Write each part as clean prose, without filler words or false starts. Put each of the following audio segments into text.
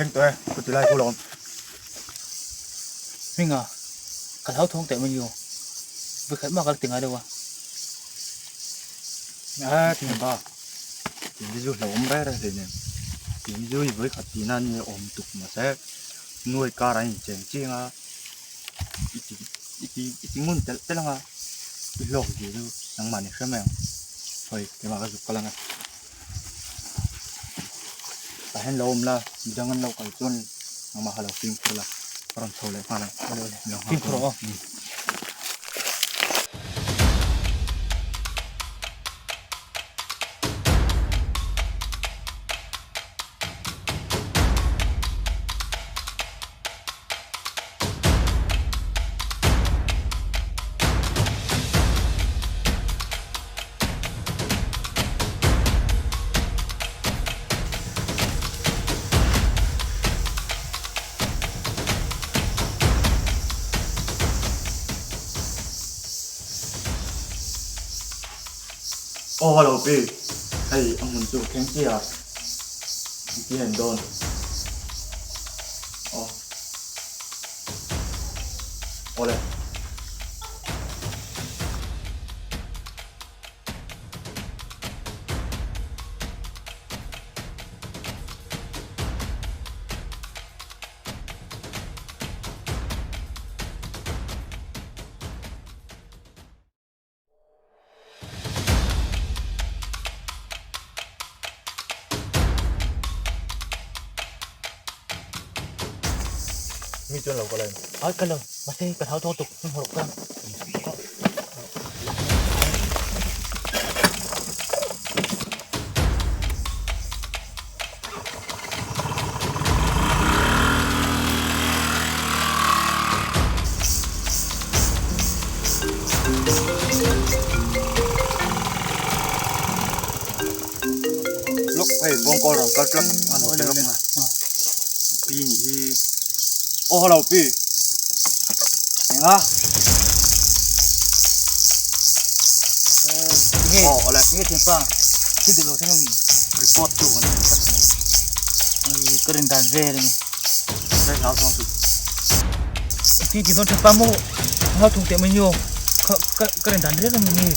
Thleng tawh e, ka ti lai khu lawm. Hminga, ka hlau thawng teh mai u. Vawikhat mah ka la ti ngai lo a. A ti ba, tin hi chu hlauhawm reng reng hlei nen. Tin hi chu i vawikhat tihna a ni awm tuk mahse nuai kar a incheng chiang a, i ti i ti i ti ngun telh telh ang a, i hlawk zia chu nangmah ni hre mai ang. Hawi keimah ka zuk kal ang e. Tah hian lo awm la, midang an lo kal chuan nangmah kha lo fimkhur la, a rawn chho leh nghal ang. Fimkhur rawh aw. Aw hello pi, hei a hmun chu thleng chiah a, engtin an dawn? Aw awle. Mi chuan lo kal a ni. Ai kal lo, mahse ka thau thawng tuk, hmun hawrh ka. Lok hei phone call rawn kal tlat a ni lok na pi nih hi aw hello pi enga Nge aw awle nge thianpa thil dik lo thleng ami report tu kan nei tlat mai Ui ka rin dan vel ani Hei hlau thawng chu Ti ti dawn thianpa maw hlau thawng teh mai ni aw kha ka ka rin dan reng ani nge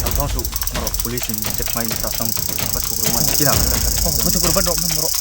Hlau thawng suh marawh police in check hma in tah chuan va chhuk rawh a kinah kan la tha leh Aw va chhuk rawh vat rawh hman marawh.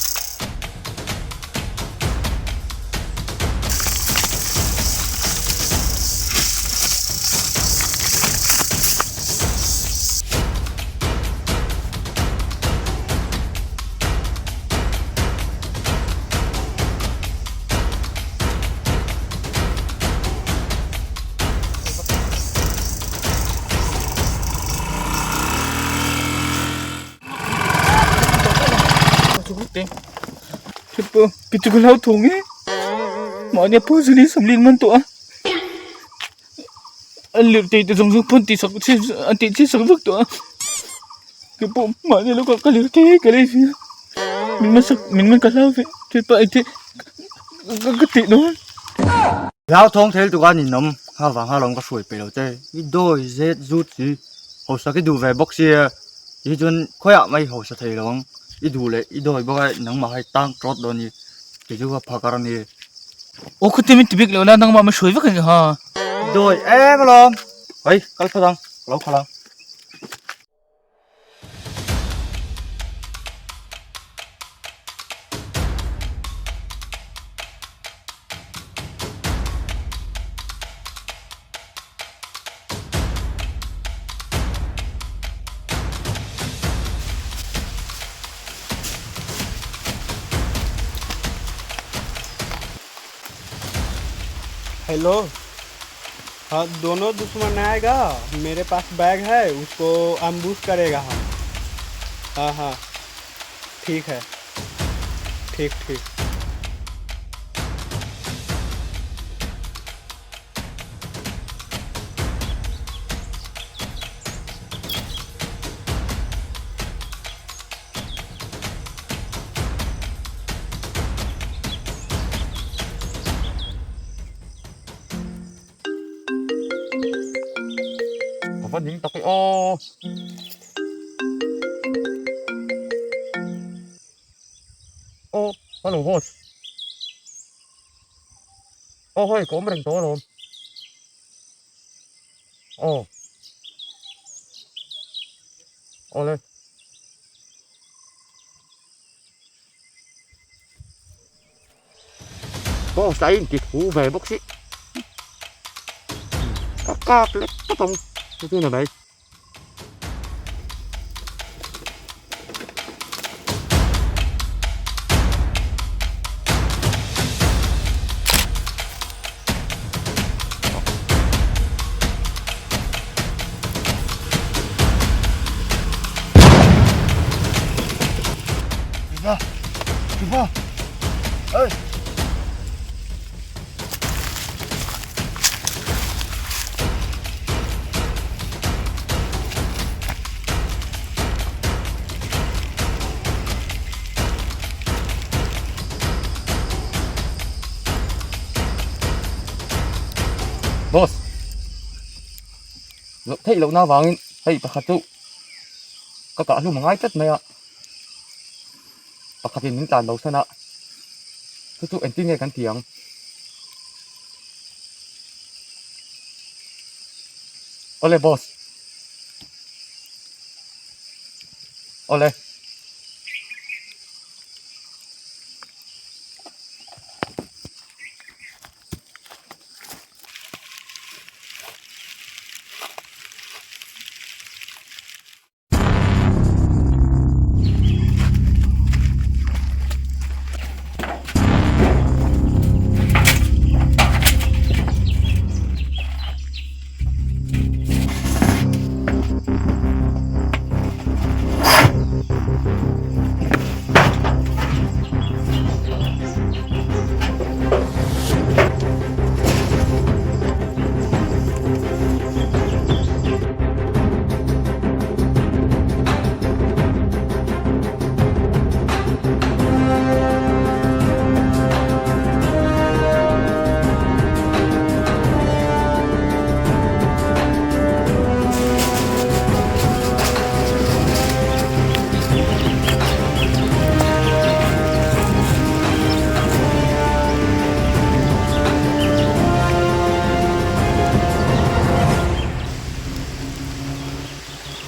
Kichu ka hlau thung e mahni a pawh zali samlin man tawh a an lirthei te zawng zawng pawn tih sak an tih chhiat sak vek tawh a keipawh mahni lawkah ka lirthei ka lei ve a min man sak min man ka hlau ve thianpa engthil ka tih dawn. Hlau thawng thel tuk a ninawm ha vang ha lawm ka hruai peih lo che i dawi zet zut si hausa ki duh ve bawk sia ti hi chuan khawiah mai hausa thei lo ang i duh leh i dawi bawk a nangmah hi tang tawt dawn ni kei chu ka phakar a ni. Aw khawte min ti bik lo la nangmah min hruai vek a ni ha. Dawi em alawm hei kal phawt ang ka lo khalh ang. Hello हाँ दोनों दुश्मन आएगा मेरे पास बैग है उसको अम्बूस करेगा हम हाँ हाँ ठीक है ठीक ठीक Ka va ning tak e aw. Aw. Hello boss. Aw hei ka awm reng tawh alawm. Aw. Awle. Boss a inti thu ve bawk si. Ka kap lek tawp ang chu ni mai. Kipa! Kipa! Ey! Boss loh theih lohna avangin hei pakhat chu ka kah hlum a ngai tlat mai a pakhatin min tlan lo san a chu chu engtin nge kan ti ang. Awle boss. Awle.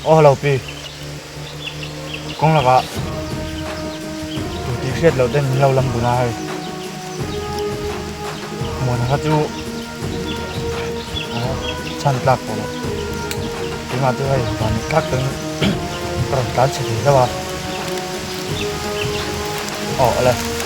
Aw hello pi kawng lakah tu tih hriat loh ten min lo lam bun a hei muana kha chu chhan tlak tawh loh tunah chu hei van tlak ten ka rawn tlan chhe thei hlauh a aw awle.